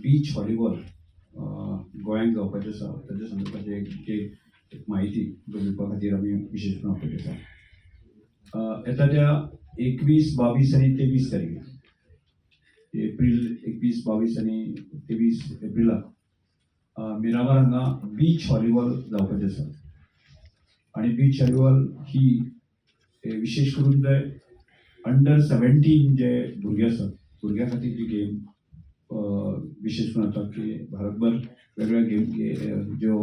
Beach volleyball गोंयांत जावपाचें आसा, ताच्या संदर्भात एक एक एक म्हायती तुमकां दिवपा खातीर आमी विशेश करून आपयलें आसा. येता त्या 21, 22 आनी 23 तारखेर, एप्रील 21, 22 आनी 23 एप्रिलाक मिरामार हांगा बीच व्हॉलीबॉल जावपाचें आसा. आनी बीच व्हॉलीबॉल ही विशेश करून जे अंडर 17 जे भुरगे आसात, भुरग्यां खातीर ही गेम विशेश करून जाता की भारतभर वेगवेगळ्या गेम, ज्यो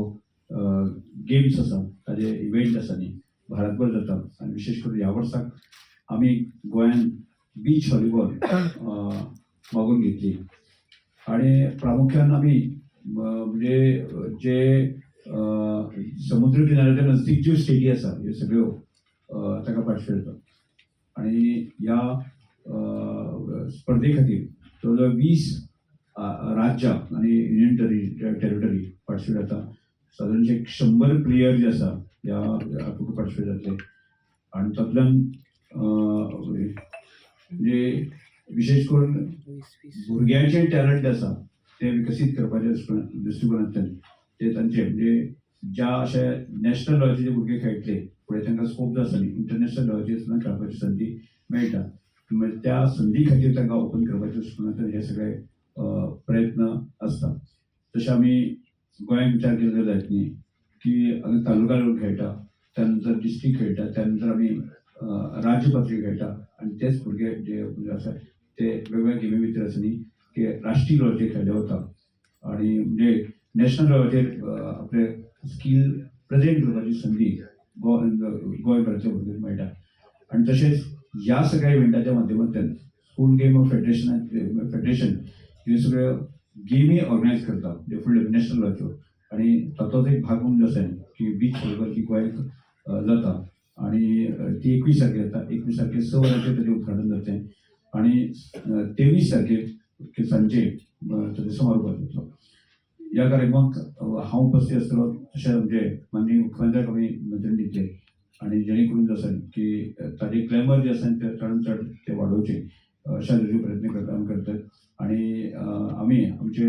गेम्स आसा, ताजे इव्हेंट आसा न्ही, भारतभर जाता. आनी विशेश करून ह्या वर्साक आमी गोंयान बीच व्हॉलीबॉल मागून घेतली. आणि प्रामुख्यान आमी म्हणजे जे समुद्र किनाऱ्याच्या नजदीक ज्यो स्टेटी आसा, ह्यो सगळ्यो ताका पार्टिसिपेट जाता. आणि ह्या स्पर्धे खातीर जवळ जवळ 20 राज्यां आनी युनियन टेरिटरी पार्टिसिपेट जाता. सादारणशे 100 प्लेयर जे आसा, ह्या हातूंत पार्टिसिपेट जातले. आनी तातूंतल्यान म्हणजे विशेश करून भुरग्यांचें टॅलंट आसा तें विकसीत करपाच्या दृश्टिकोनांतल्यान ते तांचे, म्हणजे ज्या अशे नॅशनल लेवलाचे जे भुरगे खेळटले, फुडें तांकां स्कोप जाता न्ही, इंटरनॅशनल लेवलाचेर सुद्दां खेळपाची संदी मेळटा. म्हणजे त्या संदी खातीर तांकां ओपन करपाच्या दृश्टिकोनांतल्यान हे सगळे प्रयत्न आसता. तशें आमी गोंयांत विचार केलो जायत न्ही की हांगा तालुका लेवल खेळटा, त्यानंतर डिस्ट्रिक्ट खेळटा, त्यानंतर आमी राज्य पातळी खेळटा. आनी तेच भुरगे जे आसा ते वेगवेगळ्या गेमी भितर आसा न्ही की राष्ट्रीय लेवलाचेर खेळले वता आणि म्हणजे नॅशनल लेवलाचेर आपले स्कील प्रेझेंट करपाची संदी गोंयभराच्या भुरग्यांक मेळटा. आनी तशेंच ह्या सगळ्या इव्हेंटाच्या माध्यमांतल्यान स्कूल गेम फेडरेशन फेडरेशन ह्यो सगळ्यो गेमी ऑर्गनायज करता, म्हणजे फुडले नॅशनल लेवलाच्यो. आनी तातूंत एक भाग म्हणून आसा की बीच व्हॉलीबॉल ही गोंयांत जाता. आणि ती 21 तारखेर जाता. 21 तारखेर 6 वरांचेर ताचें उद्घाटन जातलें आणि 23 तारखेर सांजे ताचो समारोप जातलो. ह्या कार्यक्रमाक हांव उपस्थित आसतलो. तशेंच आमचे माननीय मुख्यमंत्र्याक आमी निमंत्रण दितले आणि जेणे करून आसा की ताजे ग्लॅमर जे आसा ते चडान चड ते वाडोवचे, अशा तरेचे प्रयत्न करता आमी करतात. आणि आमी आमचे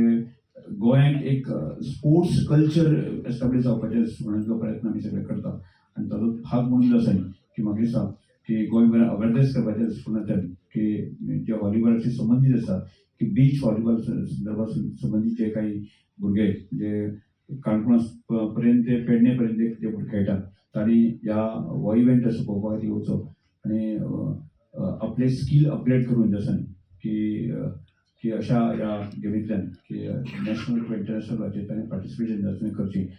गोंयांत एक स्पोर्ट्स कल्चर एस्टाब्लीश जावपाचे म्हणून प्रयत्न आमी सगळे करता. आनी ताचो भाग म्हणून जो आसा की म्हाका दिसता की गोंयभर अवेरनेस करपाच्या दृश्टिकोनांतल्यान की जे व्हॉलीबॉलाशी संबंदीत आसा की बीच व्हॉलीबॉल संदर्भात संबंदीत जे काही भुरगे जे काणकोणा पर्यंत ते पेडणे पर्यंत जे भुरगे खेळटात, तांणी ह्या हो इव्हेंट असो पळोवपा खातीर येवचो आनी आपले स्कील अपग्रेड करून जे आसा न्ही की की अशा ह्या गेमींतल्यान की नॅशनल किंवा इंटरनॅशनल लेवलाचेर ताणें पार्टिसिपेशन जे आसा तें करचें.